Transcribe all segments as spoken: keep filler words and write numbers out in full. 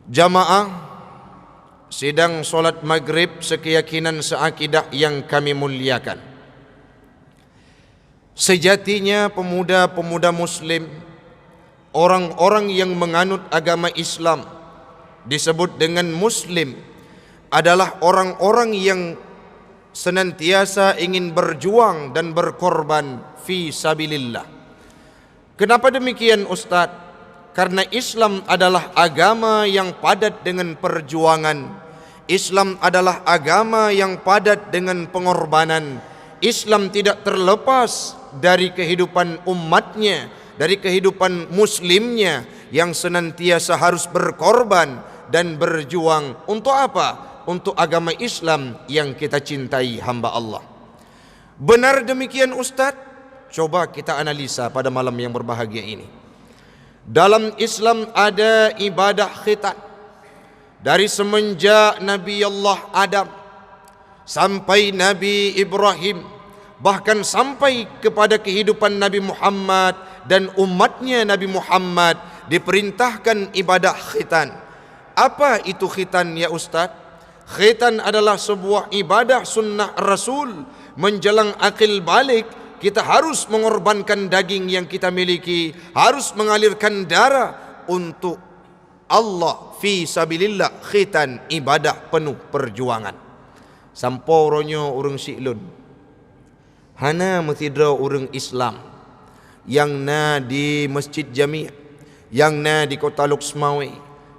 Jamaah sidang salat Maghrib sekeyakinan seakidah yang kami muliakan. Sejatinya pemuda-pemuda Muslim, orang-orang yang menganut agama Islam, disebut dengan Muslim, adalah orang-orang yang senantiasa ingin berjuang dan berkorban fi sabilillah. Kenapa demikian, Ustaz? Karena Islam adalah agama yang padat dengan perjuangan. Islam adalah agama yang padat dengan pengorbanan. Islam tidak terlepas dari kehidupan umatnya, dari kehidupan Muslimnya yang senantiasa harus berkorban dan berjuang. Untuk apa? Untuk agama Islam yang kita cintai, hamba Allah. Benar demikian, Ustaz? Coba kita analisa pada malam yang berbahagia ini. Dalam Islam ada ibadah khitan. Dari semenjak Nabi Allah Adam sampai Nabi Ibrahim, bahkan sampai kepada kehidupan Nabi Muhammad dan umatnya Nabi Muhammad, diperintahkan ibadah khitan. Apa itu khitan, ya Ustaz? Khitan adalah sebuah ibadah sunnah Rasul. Menjelang akil balik, kita harus mengorbankan daging yang kita miliki, harus mengalirkan darah untuk Allah fi sabilillah, khitan ibadah penuh perjuangan. Sampoe uroe nyoe ureuëng siklon, hana meusidroe ureuëng Islam nyang na di Masjid Jami', nyang na di Kota Lhokseumawe,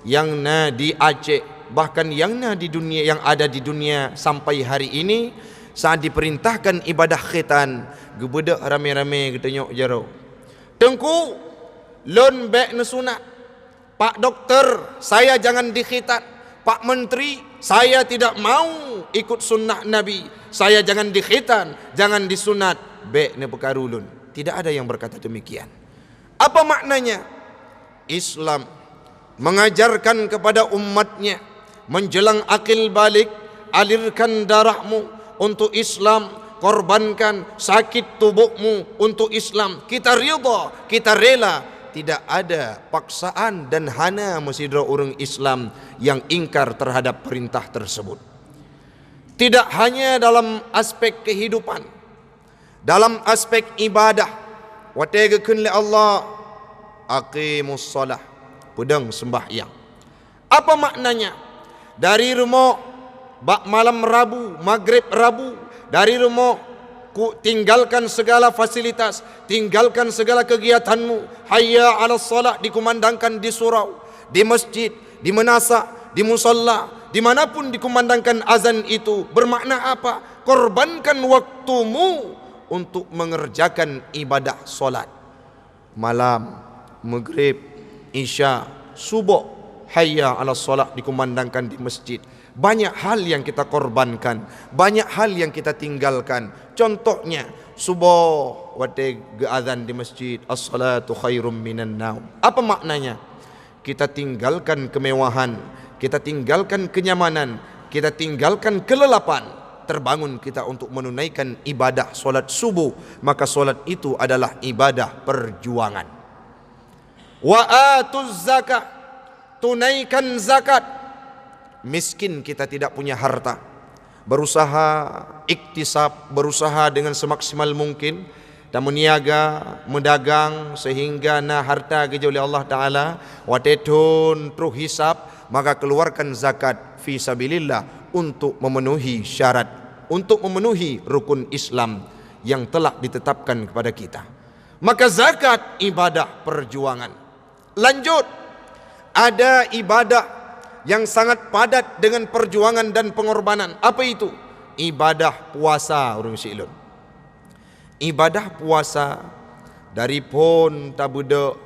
nyang na di Aceh, bahkan nyang na di dunia, yang ada di dunia sampai hari ini, saat diperintahkan ibadah khitan, geubeudôh ramé-ramé geutunyok jaroe. "Teungku, lôn bék neusunat." "Pak Doktor, saya jangan dikhitan. Pak Menteri, saya tidak mau ikut sunnah Nabi. Saya jangan dikhitan, jangan disunat. Bék neupeukaru lôn." Tidak ada yang berkata demikian. Apa maknanya? Islam mengajarkan kepada umatnya, menjelang akil balik, alirkan darahmu untuk Islam, korbankan sakit tubuhmu untuk Islam. Kita ridha, kita rela. Tidak ada paksaan dan hana meusidroe ureuëng Islam yang ingkar terhadap perintah tersebut. Tidak hanya dalam aspek kehidupan, dalam aspek ibadah, watée geukheun lé Allah, "Aqimus shalah," peudong sembahyang. Apa maknanya? Dari rumoh bak malam Rabu, Maghrib Rabu, dari rumoh ku tinggalkan segala fasilitas, tinggalkan segala kegiatanmu. "Hayya 'alas shalah" dikumandangkan di surau, di masjid, di meunasah, di musalla, dimanapun dikumandangkan azan itu, bermakna apa? Korbankan waktumu untuk mengerjakan ibadah salat. Malam, Maghrib, Isya, Suboh, "Hayya 'alas shalah" dikumandangkan di masjid. Banyak hal yang kita korbankan, banyak hal yang kita tinggalkan. Contohnya, Suboh watée geuazan di masjid, "As-salatu khairum minan naum." Apa maknanya? Kita tinggalkan kemewahan, kita tinggalkan kenyamanan, kita tinggalkan kelelapan, terbangun kita untuk menunaikan ibadah salat subuh, maka salat itu adalah ibadah perjuangan. "Wa atuz zakah," tunaikan zakat. Miskin kita tidak punya harta, berusaha iktisab, berusaha dengan semaksimal mungkin, tameuniaga, meudagang, sehingga na harta geujok lé Allah Taala, watée thon troh hisab, maka keluarkan zakat fi sabilillah untuk memenuhi syarat, untuk memenuhi rukun Islam yang telah ditetapkan kepada kita. Maka zakat ibadah perjuangan. Lanjut, ada ibadah yang sangat padat dengan perjuangan dan pengorbanan. Apa itu? Ibadah puasa, ureuëng siklon. Ibadah puasa dari phon tabeudôk,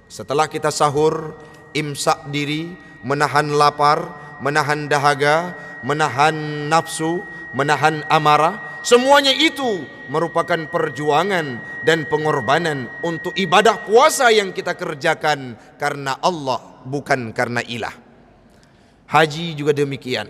setelah kita sahur, imsak diri, menahan lapar, menahan dahaga, menahan nafsu, menahan amarah, semuanya itu merupakan perjuangan dan pengorbanan untuk ibadah puasa yang kita kerjakan karena Allah, bukan karena ilah. Haji juga demikian.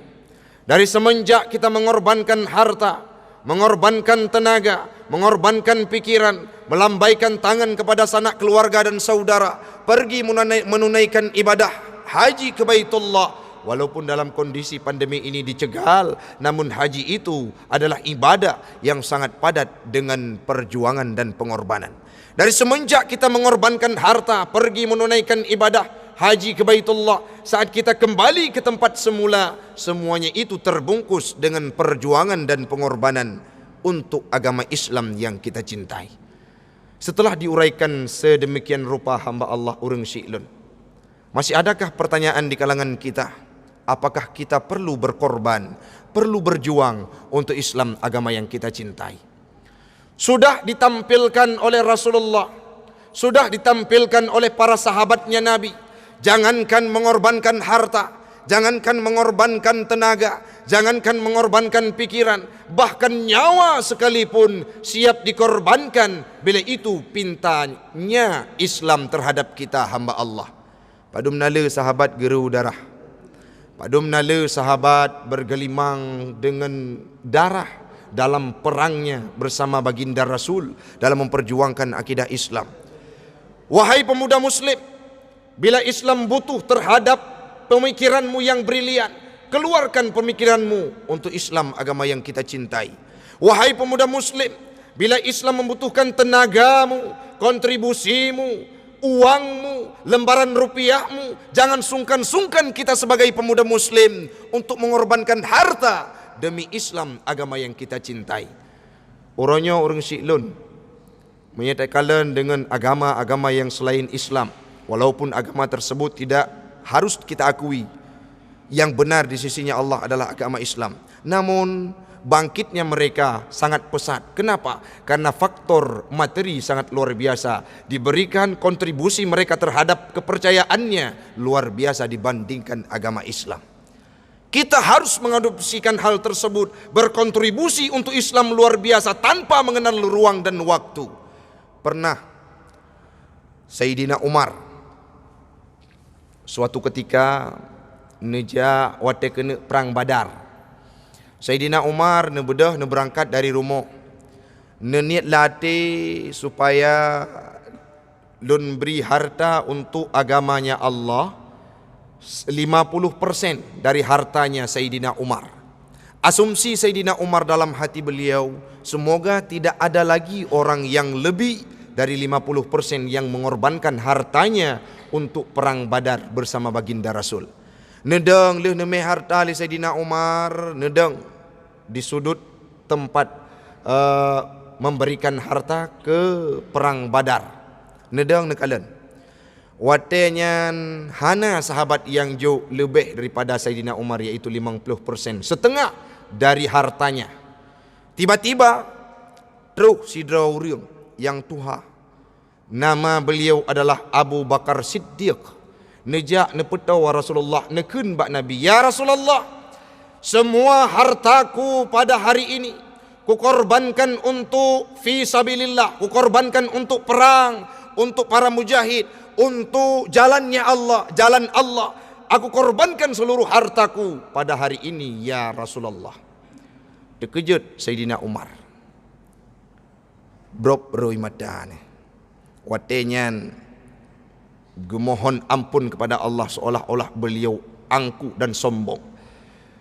Dari semenjak kita mengorbankan harta, mengorbankan tenaga, mengorbankan pikiran, melambaikan tangan kepada sanak keluarga dan saudara, pergi menunai-, menunaikan ibadah haji ke Baitullah, walaupun dalam kondisi pandemi ini dicegal, namun haji itu adalah ibadah yang sangat padat dengan perjuangan dan pengorbanan. Dari semenjak kita mengorbankan harta pergi menunaikan ibadah haji ke Baitullah, saat kita kembali ke tempat semula, semuanya itu terbungkus dengan perjuangan dan pengorbanan untuk agama Islam yang kita cintai. Setelah diuraikan sedemikian rupa hamba Allah ureuëng syiek lôn, masih adakah pertanyaan di kalangan kita? Apakah kita perlu berkorban, perlu berjuang untuk Islam agama yang kita cintai? Sudah ditampilkan oleh Rasulullah, sudah ditampilkan oleh para sahabatnya Nabi, jangankan mengorbankan harta, jangankan mengorbankan tenaga, jangankan mengorbankan pikiran, bahkan nyawa sekalipun siap dikorbankan bila itu pintanya Islam terhadap kita hamba Allah. Padum na le sahabat geuru darah. Padum na le sahabat bergelimang dengan darah dalam perangnya bersama baginda Rasul dalam memperjuangkan akidah Islam. Wahai pemuda muslim, bila Islam butuh terhadap pemikiranmu yang brilian, keluarkan pemikiranmu untuk Islam agama yang kita cintai. Wahai pemuda muslim, bila Islam membutuhkan tenagamu, kontribusimu, uangmu, lembaran rupiahmu, jangan sungkan-sungkan kita sebagai pemuda muslim untuk mengorbankan harta demi Islam agama yang kita cintai. Uroe nyoe ureuëng syiek lôn, meunyoe takalon dengan agama-agama yang selain Islam, walaupun agama tersebut tidak harus kita akui, yang benar di sisinya Allah adalah agama Islam. Namun, bangkitnya mereka sangat pesat. Kenapa? Karena faktor materi sangat luar biasa. Diberikan kontribusi mereka terhadap kepercayaannya luar biasa dibandingkan agama Islam. Kita harus mengadopsikan hal tersebut, berkontribusi untuk Islam luar biasa tanpa mengenal ruang dan waktu. Pernah Saidina Umar suatu ketika neujak watée keuneuk perang Badar. Saidina Umar neubeudôh neubeurangkat dari rumoh. Neuniet lam até supaya lôn bri harta untuk agamanya Allah, lima puluh persen dari hartanya Saidina Umar. Asumsi Saidina Umar dalam hati beliau, semoga tidak ada lagi orang yang lebih dari lima puluh persen yang mengorbankan hartanya untuk perang Badar bersama baginda Rasul. Neudong lheueh neumé harta lé Saidina Umar, neudong di sudut tempat, eh, memberikan harta ke perang Badar. Neudong neukalon. Watée nyan hana sahabat nyang jok leubeh daripada Saidina Umar, yaitu limong ploh persen, setengah dari hartanya. Tiba-tiba, troh sidroe ureuëng nyang tuha. Nama beliau adalah Abu Bakar Siddiq. Neujak neupeutoe Rasulullah, neukheun bak Nabi, "Ya Rasulullah, semua hartaku pada hari ini kukorbankan untuk fi sabilillah, kukorbankan untuk perang, untuk para mujahid, untuk jalannya Allah, jalan Allah. Aku korbankan seluruh hartaku pada hari ini, ya Rasulullah." Teukeujot Saidina Umar. Brok roi mata nyan. Watée nyan geumohon amphon keupada Allah seolah-olah beliau angkuh dan sombong.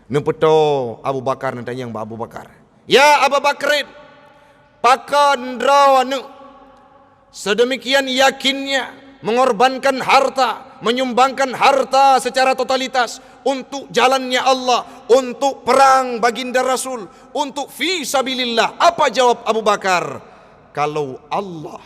Neupeutoe Abu Bakar, neutanyong bak Abu Bakar, "Ya Aba Bakrin, pakon droeneuh sedemikian yakinnya mengorbankan harta, menyumbangkan harta secara totalitas untuk jalannya Allah, untuk perang baginda Rasul, untuk fi sabilillah?" Apa jawab Abu Bakar? Kalau Allah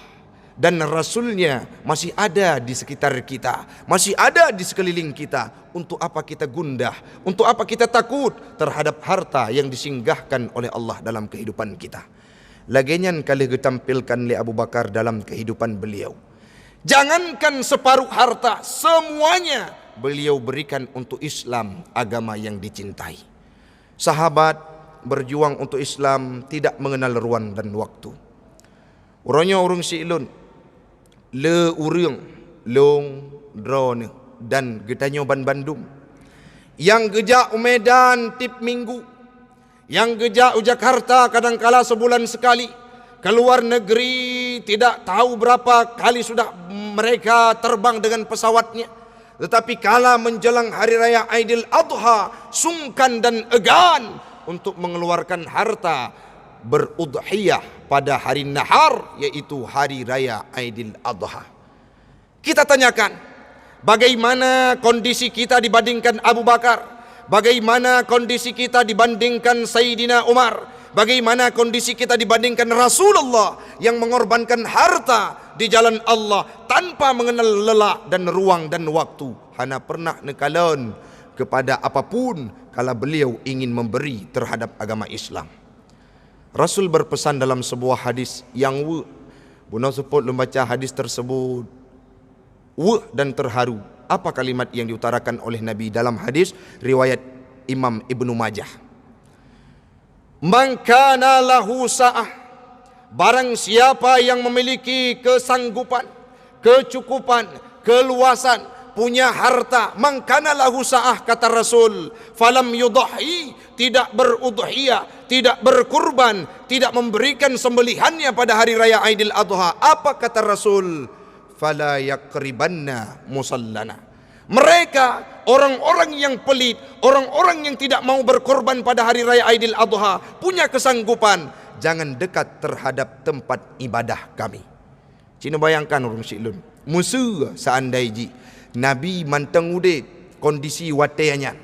dan Rasul-Nya masih ada di sekitar kita, masih ada di sekeliling kita, untuk apa kita gundah? Untuk apa kita takut terhadap harta yang disinggahkan oleh Allah dalam kehidupan kita? Lagée nyan ka lheueh geutampilkan lé Abu Bakar dalam kehidupan beliau. Jangankan separuh harta, semuanya beliau berikan untuk Islam, agama yang dicintai. Sahabat berjuang untuk Islam tidak mengenal ruang dan waktu. Uroe nyoe ureuëng syiek lôn, le ureuëng, lôn, droeneuh, dan geutanyoe banmandum nyang geujak u Medan tieb minggu, nyang geujak u Jakarta kadangkala sebulan sekali, ke luar negeri tidak tahu berapa kali sudah mereka terbang dengan pesawatnya. Tetapi kala menjelang hari raya Aidil Adha, sungkan dan enggan untuk mengeluarkan harta berudhiyah pada hari nahar, yaitu hari raya Aidil Adha. Kita tanyakan, bagaimana kondisi kita dibandingkan Abu Bakar? Bagaimana kondisi kita dibandingkan Sayyidina Umar? Bagaimana kondisi kita dibandingkan Rasulullah yang mengorbankan harta di jalan Allah tanpa mengenal lelah dan ruang dan waktu? Hana pernah neukalon kepada apapun kala beliau ingin memberi terhadap agama Islam. Rasul berpesan dalam sebuah hadis nyang weuek. Bunoe seupôt lôn baca hadis tersebut. Weueh dan terharu. Apa kalimat yang diutarakan oleh Nabi dalam hadis riwayat Imam Ibnu Majah? "Man kana lahu sa'ah," barang siapa yang memiliki kesanggupan, kecukupan, keluasan, punya harta, "man kana lahu sa'ah," kata Rasul, "falam yudhhi," tidak berudhiyah, tidak berkurban, tidak memberikan sembelihannya pada hari raya Aidil Adha, apa kata Rasul? "Fala yaqribanna musallana." Mereka, orang-orang yang pelit, orang-orang yang tidak mau berkorban pada hari raya Aidil Adha, punya kesanggupan, jangan dekat terhadap tempat ibadah kami. Cina bayangkan ureuëng siklon. Meuseu seandai jih Nabi mantong udeb kondisi watée nyan.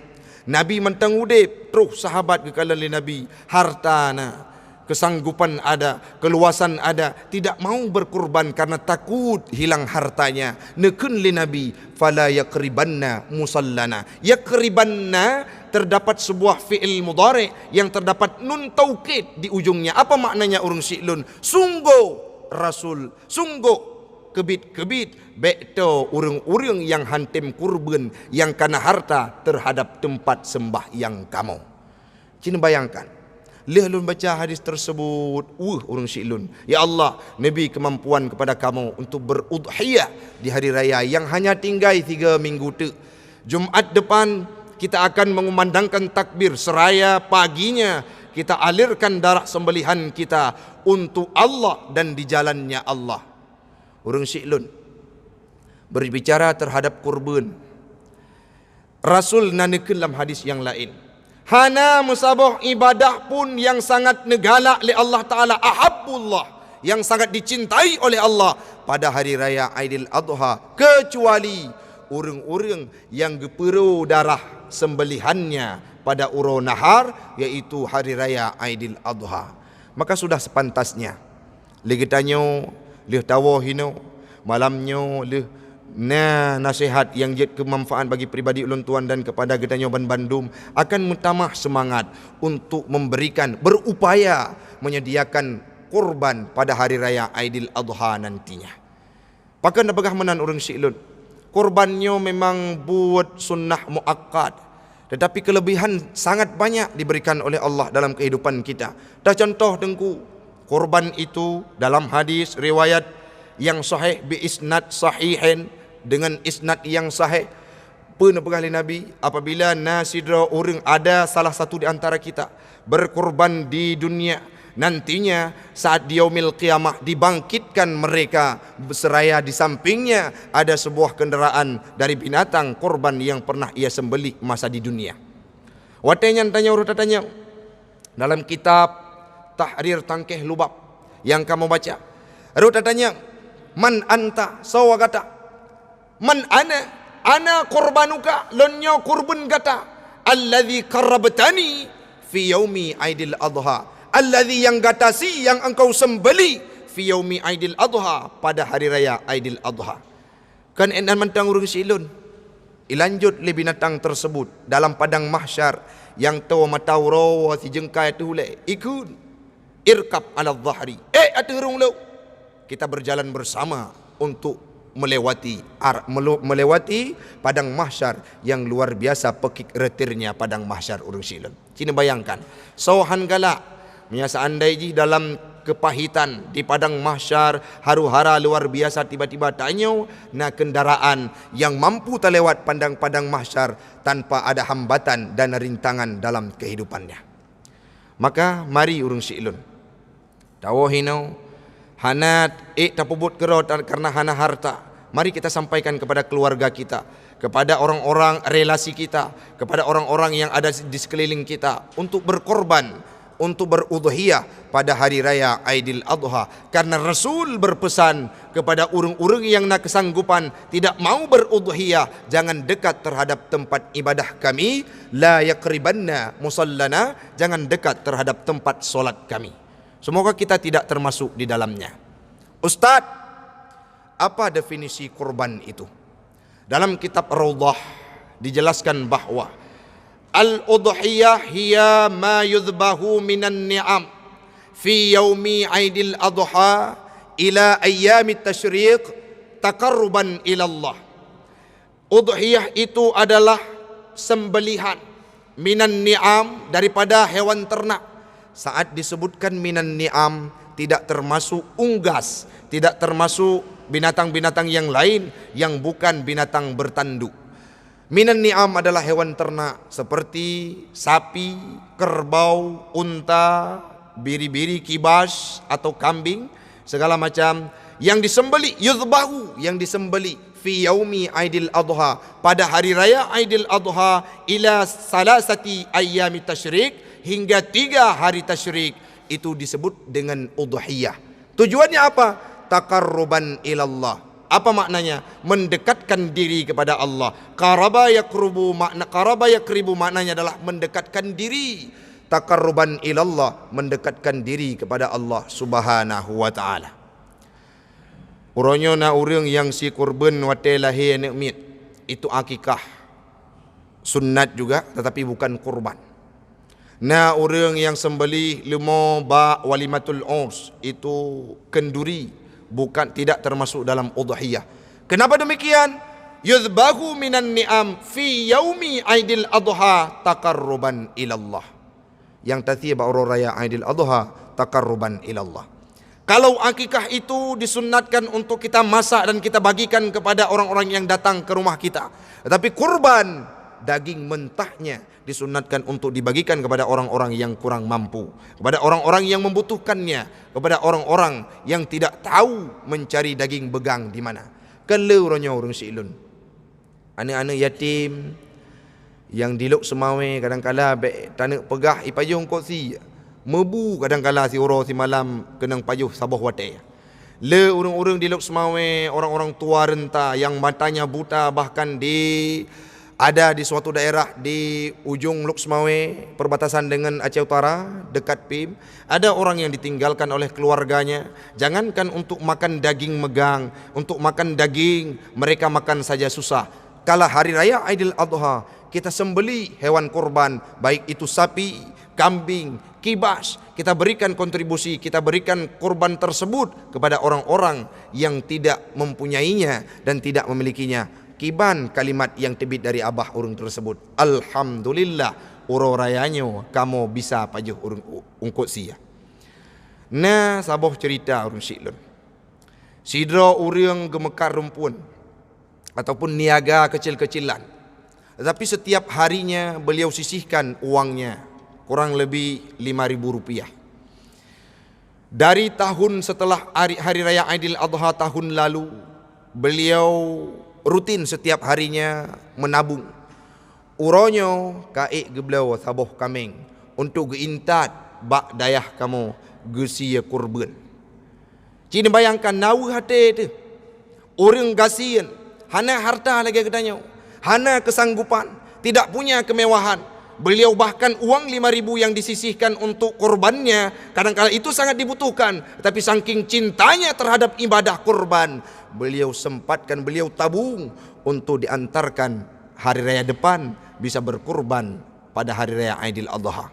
Nabi mantong udeb, troh sahabat geukalon lé Nabi, harta na, kesanggupan ada, keluasan ada, tidak mau berkurban karena takut hilang hartanya. Neukheun lé Nabi, "Fala yaqribanna musallana." Yaqribanna terdapat sebuah fi'il mudhari yang terdapat nun taukid di ujungnya. Apa maknanya ureuëng siklon? Sungguh Rasul, sungguh keubiet-keubiet bék toe ureuëng-ureuëng nyang hantem kurban nyang kana harta terhadap teumpat seumbahyang kamoe. Cina bayangkan, lheueh lôn baca hadis tersebut, weueh ureuëng siklon, "Ya Allah, neubri keumampuan kepada kamoe untuk berudhiyah di hari raya nyang hanya tinggai tiga minggu teuk. Jumat depan kita akan mengumandangkan takbir seraya paginya kita alirkan darah sembelihan kita untuk Allah dan di jalannya Allah." Ureuëng siklon, berbicara terhadap kurban, Rasul na neukheun lam hadis nyang laén, hana meusaboh ibadah pun nyang sangat neugalak lé Allah Taala, ahabbullah, nyang sangat dicintai oleh Allah pada hari raya Aidil Adha, kecuali ureuëng-ureuëng nyang geupeuro darah sembelihannya pada uroe nahar, yaitu hari raya Aidil Adha. Maka sudah sepantasnya lé geutanyoe lheueh tawoe hinoe, malam nyoe lheueh na naseuhat nyang jeuet keu manfaat bagi pribadi ulôn tuan dan kepada geutanyoe banbandum, akan meutamah seumangat untuk memberikan, berupaya menyediakan kurban pada hari raya Aidil Adha nantinya. Pakon tapeugah meunan ureuëng siklon? Kurban nyoe memang buet sunnah muakkad, tetapi kelebihan sangat banyak diberikan oleh Allah dalam kehidupan kita. Tacontoh Teungku, kurban itu dalam hadis riwayat nyang sahih bi isnad sahihin, dengan isnad nyang sahih, peue neupeugah lé Nabi, apabila na sidroe ureuëng, ada salah satu di antara kita berkurban di dunia, nantinya saat di yaumil qiyamah dibangkitkan mereka, seraya di sampingnya ada sebuah kendaraan dari binatang kurban yang pernah ia sembelih masa di dunia. Watée nyan tanyoe rot tatanyong dalam kitab Tahrir Tangkeh Lubab nyang kamoe baca. Rot tatanyong, "Man anta?" Soe gata? "Man ana?" "Ana qurbanuka," lôn nyoe kurban gata. "Alladzi qarrabtani fi yaumi Aidil Adha." "Alladzi," nyang gata sie, nyang engkau sembelih, "fi yaumi Aidil Adha," pada hari raya Aidil Adha. Kon ék nan mantong ureuëng siklon. Ilanjut lé binatang tersebut dalam padang mahsyar nyang toe mata uroe sijeungkai ateueh ulée. Ikheun, "Irkab ala dhahri." Ék ateueh rhueng lôn. Kita berjalan bersama untuk melewati ar-, melu-, melewati padang mahsyar yang luar biasa pekik retirnya padang mahsyar ureuëng siklon. Cina bayangkan, soe han galak, meunyo seandai jih dalam kepahitan di padang mahsyar, haru-hara luar biasa, tiba-tiba tanyoe na kendaraan yang mampu talewat padang-padang mahsyar tanpa ada hambatan dan rintangan dalam kehidupannya. Maka mari ureuëng siklon, tawoe hinoe, hana ék tapeubuet keudroe ta-, karena hana harta. Mari kita sampaikan kepada keluarga kita, kepada orang-orang relasi kita, kepada orang-orang yang ada di sekeliling kita untuk berkorban, untuk berudhiyah pada hari raya Aidil Adha. Karena Rasul berpesan kepada ureuëng-ureuëng yang na kesanggupan tidak mau berudhiyah, jangan dekat terhadap tempat ibadah kami, la yaqribanna musallana, jangan dekat terhadap tempat solat kami. Semoga kita tidak termasuk di dalamnya. Ustaz, apa definisi kurban itu? Dalam kitab Raudhah dijelaskan bahwa al-udhiyah hiya ma yudhbahu minan ni'am fi yaumi Aidil Adha ila ayyamit tasyriq taqarruban ilallah. Udhiyah itu adalah sembelihan minan ni'am, daripada hewan ternak. Saat disebutkan minan ni'am, tidak termasuk unggas, tidak termasuk binatang-binatang yang lain yang bukan binatang bertanduk. Minan ni'am adalah hewan ternak seperti sapi, kerbau, unta, biri-biri, kibas atau kambing, segala macam yang disembeli, yudhbahu, yang disembeli, fi yaumi Aidil Adha, pada hari raya Aidil Adha, ila salasati ayyami tasyrik, hingga tiga hari tasyrik, itu disebut dengan udhiyah. Tujuannya apa? Taqarruban ilallah. Apa maknanya? Mendekatkan diri kepada Allah. Qaraba yaqrubu makna, qaraba yaqribu maknanya adalah mendekatkan diri. Taqarruban ilallah, mendekatkan diri kepada Allah Subhanahu wa Ta'ala. Uroe nyoe na ureuëng nyang sikurban watée lahé aneuëk miet, itu akikah. Sunnat juga, tetapi bukan kurban. Na ureuëng nyang sembelih leumo bak walimatul urs, itu kenduri, bukan, tidak termasuk dalam udhiyah. Kenapa demikian? Yudhbahu minan ni'am fi yaumi Aidil Adha taqarruban ilallah. Nyang tasie bak uroe raya Aidil Adha taqarruban ilallah. Kalau akikah itu disunnatkan untuk kita masak dan kita bagikan kepada orang-orang yang datang ke rumah kita. Tetapi kurban, daging mentahnya disunnatkan untuk dibagikan kepada orang-orang yang kurang mampu, kepada orang-orang yang membutuhkannya, kepada orang-orang yang tidak tahu mencari daging begang di mana. Kan le uroe nyoe ureuëng siklon. Aneuëk-aneuëk yatim nyang di Lhokseumawe kadangkala bék taneuk peugah ipajôh eungkôt sie. Meubu kadangkala siuroe simalam keunong pajôh saboh watée. Le ureuëng-ureuëng di Lhokseumawe, orang-orang tua renta nyang matanya buta, bahkan di, ada di suatu daerah di ujong Lhokseumawe, perbatasan dengan Aceh Utara, dekat Pim, ada orang yang ditinggalkan oleh keluarganya, jangankan untuk makan daging megang, untuk makan daging, mereka makan saja susah. Kala hari raya Aidil Adha, kita sembeli hewan kurban, baik itu sapi, kambing, kibas, kita berikan kontribusi, kita berikan kurban tersebut kepada orang-orang yang tidak mempunyainya dan tidak memilikinya. Kiban kalimat yang teubiet dari babah ureuëng tersebut, "Alhamdulillah, uroe raya nyoe kamoe bisa pajôh ureuëng u-, eungkôt sie." Na saboh ceurita ureuëng siklon. Sidroe ureuëng geumeukat rumpun ataupun niaga kecil-kecilan. Tetapi setiap harinya beliau sisihkan uangnya, kurang lebih lima ribu rupiah. Dari tahun setelah hari, hari raya Aidil Adha tahun lalu, beliau rutin setiap harinya menabung. Uroe nyoe ka ék geubloe saboh kaméng untuk geuintat bak dayah kamoe geusie kurban. Ci neubayangkan naweue até teuh. Ureuëng gasien, hana harta lagée geutanyoe, hana keusanggupan, tidak punya kemewahan. Beliau bahkan uang lima ribu yang disisihkan untuk kurbannya, kadang-kala itu sangat dibutuhkan, tapi saking cintanya terhadap ibadah kurban, beliau sempatkan, beliau tabung untuk diantarkan hari raya depan bisa berkurban pada hari raya Aidil Adha.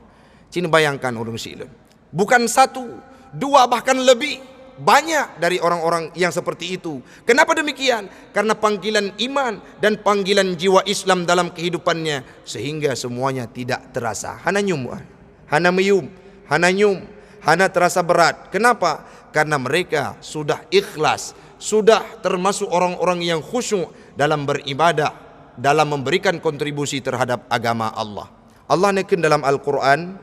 Ci neubayangkan ureuëng siklon. Bukan satu, dua, bahkan lebih banyak dari orang-orang yang seperti itu. Kenapa demikian? Karena panggilan iman dan panggilan jiwa Islam dalam kehidupannya, sehingga semuanya tidak terasa. Hana nyum, hana meuyum, hana nyum, hana terasa berat. Kenapa? Karena mereka sudah ikhlas, sudah termasuk orang-orang yang khusyuk dalam beribadah, dalam memberikan kontribusi terhadap agama Allah. Allah neukheun dalam Al-Quran,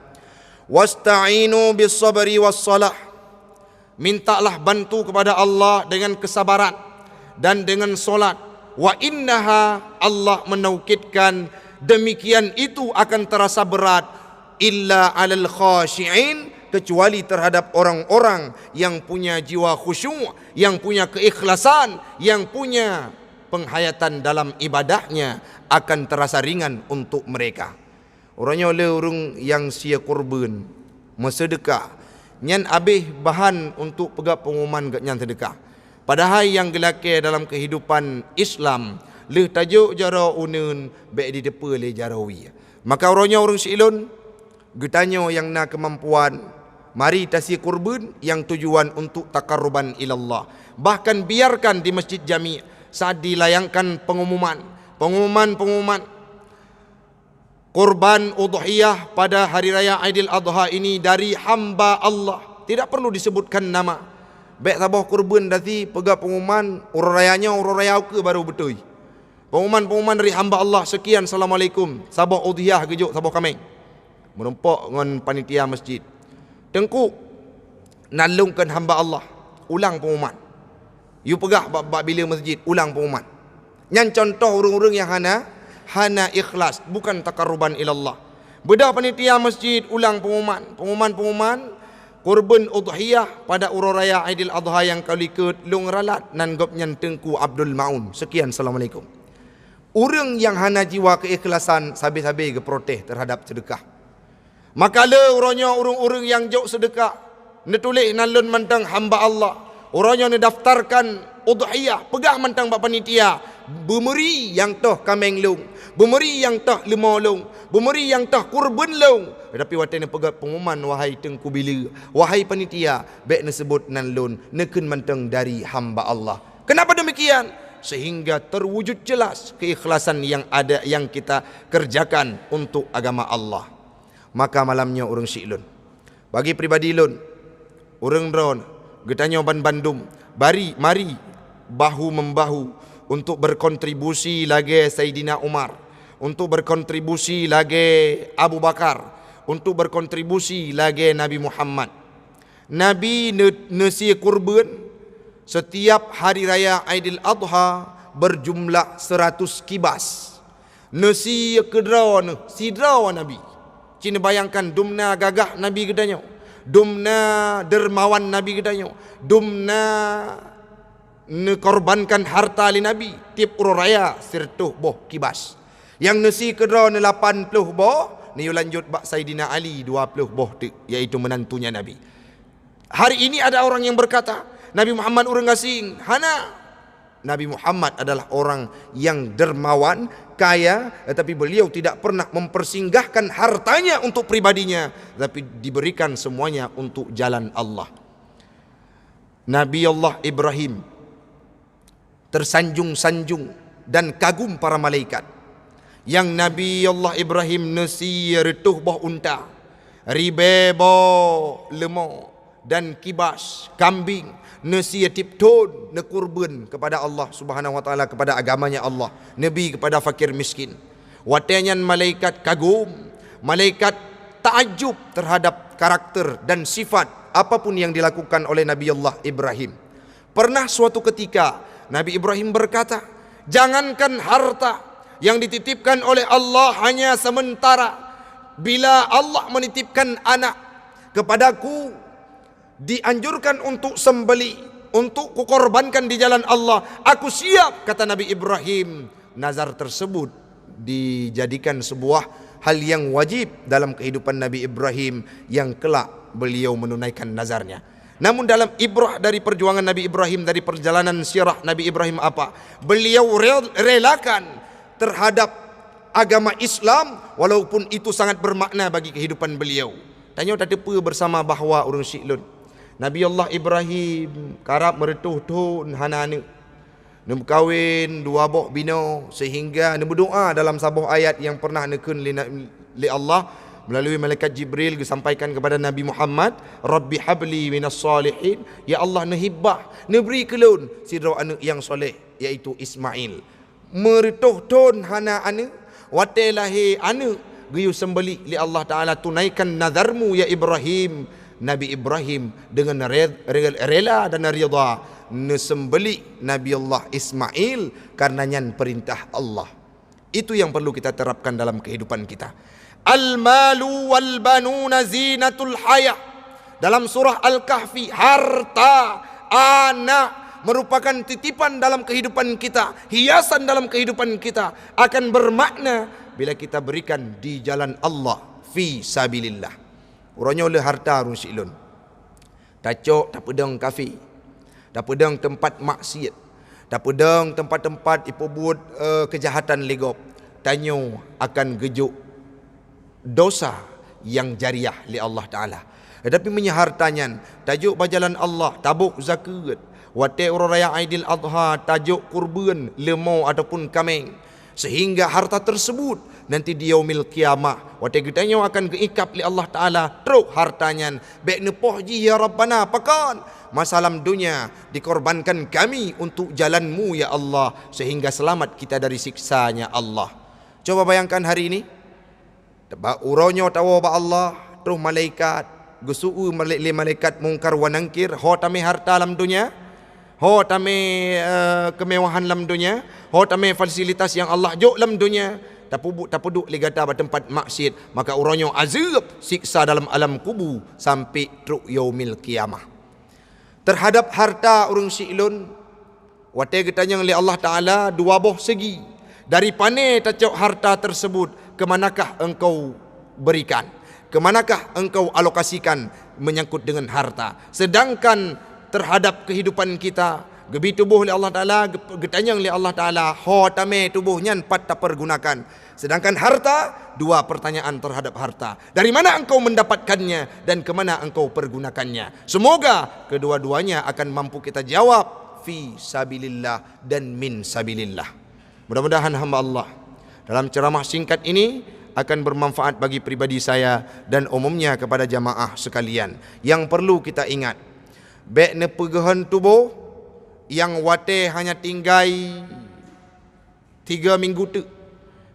"Wasta'inu bis sabri was salah." Mintalah bantu kepada Allah dengan kesabaran dan dengan solat. Wa innaha, Allah menaukidkan, demikian itu akan terasa berat, illa alal khasyi'in, kecuali terhadap orang-orang yang punya jiwa khusyuk, yang punya keikhlasan, yang punya penghayatan dalam ibadahnya, akan terasa ringan untuk mereka. Uroe nyoe le ureuëng nyang sie kurban, meuseudeukah, nyan abéh bahan untuk peugah pengumuman gobnyan seudeukah. Padahai nyang geulakée dalam keuhidupan Islam, lheueh tajok jaroe uneuen, bék jiteupeue lé jaroe wie. Maka uroe nyoe ureuëng siklon, geutanyoe nyang na keumampuan, mari tasie kurban nyang tujuan untuk taqarruban ilallah. Bahkan biarkan di Masjid Jami' saat dilayangkan pengumuman, pengumuman-pengumuman kurban udhiyah pada hari raya Aidil Adha ini dari hamba Allah. Tidak perlu disebutkan nama. Bék saboh kurban dasi peugah pengumuman, uroe raya nyoe, uroe raya ukeue baru beutôi. Pengumuman-pengumuman dari hamba Allah, sekian, assalamualaikum. Saboh udhiyah geujok, saboh kaméng. Meurumpok ngon panitia masjid. Teungku, nan lôn kheun hamba Allah, ulang pengumuman. Yue peugah bak, bak bileue masjid, ulang pengumuman. Nyan contoh ureuëng-ureuëng nyang hana, hana ikhlas, bukan taqarruban ilallah. Beudôh panitia masjid ulang pengumuman, pengumuman-pengumuman kurban udhiyah pada uroe raya Aidil Adha nyang ka likot, lôn ralat nan gobnyan Teungku Abdul Maun. Sekian, assalamualaikum. Ureuëng nyang hana jiwa keikhlasan sabe-sabe geuprotes terhadap seudeukah. Maka le uroe nyoe ureuëng-ureuëng nyang jok seudeukah, neutuléh nan lôn mantong hamba Allah. Uroe nyoe neudaftarkan udhiyah, peugah mantong bak panitia, beumeuri nyang toh kaméng lôn, beumeuri nyang toh leumo lôn, beumeuri nyang toh kurban lôn. Tapi watée neupeugah pengumuman, wahai teungku bileue, wahai panitia, bék neuseubot nan lôn, neukheun mantong dari hamba Allah. Kenapa demikian? Sehingga terwujud jelas keikhlasan yang ada, yang kita kerjakan untuk agama Allah. Maka malam nyoe ureuëng syiek lôn, bagi pribadi lôn, ureuëng droeneuh, geutanyoe banbandum, bari, mari bahu-membahu untuk berkontribusi lagée Saidina Umar, untuk berkontribusi lagée Abu Bakar, untuk berkontribusi lagée Nabi Muhammad. Nabi ne-, neusie kurban setiap hari raya Aidil Adha berjumlah seratus kibas. Neusie keudroe neuh, sidroe Nabi. Ci neubayangkan dumna gagah Nabi geutanyoe, dumna dermawan Nabi geutanyoe, dumna neukorbankan harta lé Nabi, tieb uroe raya sireutôh boh kibas. Nyang neusie keudroe neuh lapan ploh boh, neuyue lanjut bak Saidina Ali dua ploh boh teuk, yaitu meunantunya Nabi. Hari ini ada orang yang berkata, Nabi Muhammad ureuëng gasien. Hana. Nabi Muhammad adalah orang yang dermawan, kaya, tetapi beliau tidak pernah mempersinggahkan hartanya untuk pribadinya, tetapi diberikan semuanya untuk jalan Allah. Nabi Allah Ibrahim tersanjung-sanjung dan kagum para malaikat. Nyang Nabi Allah Ibrahim neusie reutôh boh unta, ribée boh leumo, dan kibas, kambing, neusie tieb thon neukurban kepada Allah Subhanahu wa Taala, kepada agamanya Allah, neubi kepada fakir miskin. Watée nyan malaikat kagum, malaikat taajub terhadap karakter dan sifat apapun yang dilakukan oleh Nabi Allah Ibrahim. Pernah suatu ketika, Nabi Ibrahim berkata, "Jangankan harta yang dititipkan oleh Allah hanya sementara, bila Allah menitipkan anak kepadaku, dianjurkan untuk sembelih, untuk kukorbankan di jalan Allah, aku siap," kata Nabi Ibrahim. Nazar tersebut dijadikan sebuah hal yang wajib dalam kehidupan Nabi Ibrahim yang kelak beliau menunaikan nazarnya. Namun dalam ibrah dari perjuangan Nabi Ibrahim, dari perjalanan sirah Nabi Ibrahim apa? Beliau rel-, relakan terhadap agama Islam walaupun itu sangat bermakna bagi kehidupan beliau. Tanyoe tateupeue bersama bahwa ureuëng syiek lôn, Nabi Allah Ibrahim karab meureutôh thon hana aneuëk. Neumeukawen dua boh binoe, sehingga neumeudoá dalam saboh ayat nyang pernah neukheun lé na-, lé Allah meulalu malaikat Jibril geusampaikan kepada Nabi Muhammad, "Rabbi habli minas shalihin," "Ya Allah, neuhibah, neubri keu lôn sidroe aneuëk nyang saleh, yaitu Ismail." Meureutôh thon hana aneuëk, watée lahé aneuëk geuyue seumbeuléh lé Allah Taala, "Tunaikan nazarmu, ya Ibrahim." Nabi Ibrahim dengan re-, re-, rela dan ridha neuseumbeulik Nabi Allah Ismail, karena nyan peurintah Allah. Itu yang perlu kita terapkan dalam kehidupan kita. Al-malu wal banuna zinatul hayah. Dalam surah Al-Kahfi, harta, anak merupakan titipan dalam kehidupan kita, hiasan dalam kehidupan kita, akan bermakna bila kita berikan di jalan Allah, fi sabilillah. Uroe nyoe le harta ureuëng siklon. Tacok, tapeudong kafé, tapeudong teumpat maksiat, tapeudong teumpat-teumpat ipeubuet, eh, keujahatan lé gob, tanyoe akan geujok dosa nyang jariah lé Allah Taala. Tetapi meunyoe harta nyan tajok bak jalan Allah, tabôk zakeuet, watée uroe raya Aidil Adha tajok kurban leumô ataupun kaméng, sehingga harta tersebut nanti di yaumil qiyamah, watée geutanyoe akan geuikab lé Allah Taala trok harta nyan, bék neupoh jih, "Ya Rabbana, pakon masa lam donya dikorbankan kami untuk jalan-Mu, ya Allah, sehingga selamat kita dari siksa-Nya, Allah." Coba bayangkan hari ini, bak uroe nyoe tawoe bak Allah, troh malaikat, geuseu-eu malai-, lé malaikat Mungkar wa Nangkir, "Ho tamé harta lam donya? Ho tamé, eh, keumewahan lam donya? Ho tamé fasilitas nyang Allah jok lam donya?" Tapeubu-, tapeuduek lé gata bak teumpat maksiat, maka uroe nyoe azeueb siksa dalam alam kubu sampai trok yaumil qiyamah. Terhadap harta ureuëng siklon, watée geutanyong lé Allah Taala dua boh segi, "Dari pané tacok harta tersebut? Keumanakah engkau berikan? Keumanakah engkau alokasikan menyangkut dengan harta?" Sedangkan terhadap kehidupan kita, geubi tuboh lé Allah Taala, geup-, geutanyong lé Allah Taala, "Ho tamé tuboh nyan pat tapeurgunakan?" Sedangkan harta, dua pertanyaan terhadap harta. Dari mana engkau mendapatkannya dan ke mana engkau pergunakannya? Semoga kedua-duanya akan mampu kita jawab fi sabilillah dan min sabilillah. Mudah-mudahan hamba Allah dalam ceramah singkat ini akan bermanfaat bagi pribadi saya dan umumnya kepada jamaah sekalian. Yang perlu kita ingat, bék neupeugeuhon tuboh nyang watée hanya tinggai tiga minggu teuk.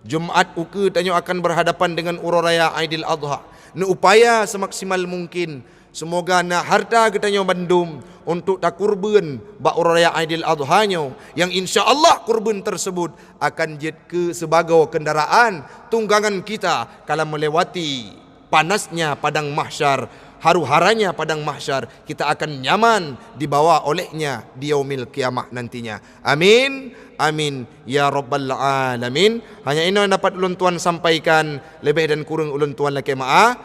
Jumat ukeue tanyoe akan berhadapan dengan uroe raya Aidil Adha. Neuupaya semaksimal mungkin, semoga na harta geutanyoe bandum untuk takurban bak uroe raya Aidil Adha nyoe, yang insya Allah kurban tersebut akan jeuet keu sibagoe kendaraan tunggangan kita kala melewati panasnya padang mahsyar, haru-haranya padang mahsyar, kita akan nyaman dibawa olehnya di yaumil qiyamah nantinya. Amin, amin, ya rabbal alamin. Hanya inoe dapat ulôn tuan sampaikan, leubeh dan kureueng ulôn tuan lakée meu'ah.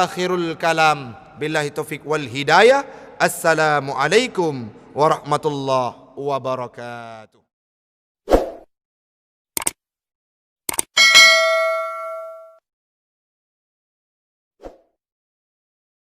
Akhirul kalam, billahi taufik wal hidayah. Assalamualaikum warahmatullahi wabarakatuh.